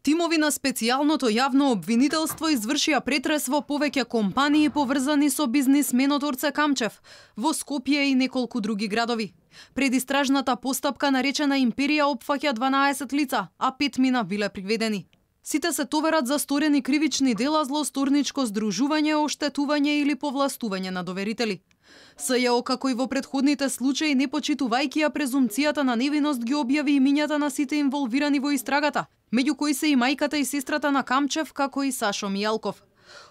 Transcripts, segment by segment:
Тимови на специјалното јавно обвинителство извршија претрес во повеќе компании поврзани со бизнисменот Орце Камчев во Скопје и неколку други градови. Предистражната постапка наречена Империја опфаќа 12 лица, а 5 мина биле приведени. Сите се товарат за сторени кривични дела, злосторничко здружување, оштетување или повластување на доверители. СЈО, како и во претходните случаи, не почитувајќи ја презумцијата на невиност, ги објави имињата на сите инволвирани во истрагата, меѓу кои се и мајката и сестрата на Камчев, како и Сашо Мијалков.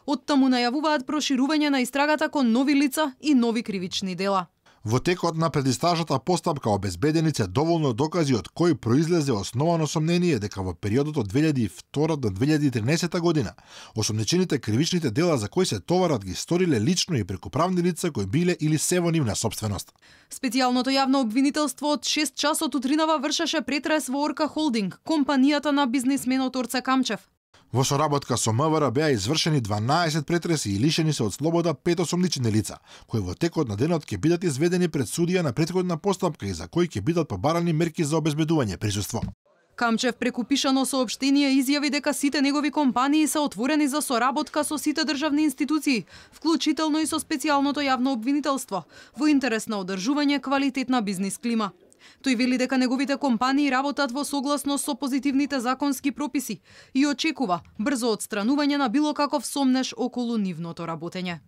Оттаму најавуваат проширување на истрагата кон нови лица и нови кривични дела. Во текот на предистражната постапка обезбедени се доволно докази од кои произлезе основано сомнение дека во периодот од 2002 до 2013 година осомничените кривичните дела за кои се товарат ги сториле лично и преку правни лица кои биле или се во нивна сопственост. Специјалното јавно обвинителство од 6 часот утринава вршеше претрес во Орка Холдинг, компанијата на бизнисменот Орце Камчев. Во соработка со МВР беа извршени 12 претреси и лишени се од слобода 5 осомничени лица, кои во текот на денот ќе бидат изведени пред судија на претходна постапка и за кои ќе бидат побарани мерки за обезбедување присуство. Камчев преку пишано соопштение изјави дека сите негови компании се отворени за соработка со сите државни институции, вклучително и со специјалното јавно обвинителство, во интерес на одржување квалитетна бизнис клима. Тој вели дека неговите компании работат во согласност со позитивните законски прописи и очекува брзо отстранување на било каков сомнеж околу нивното работење.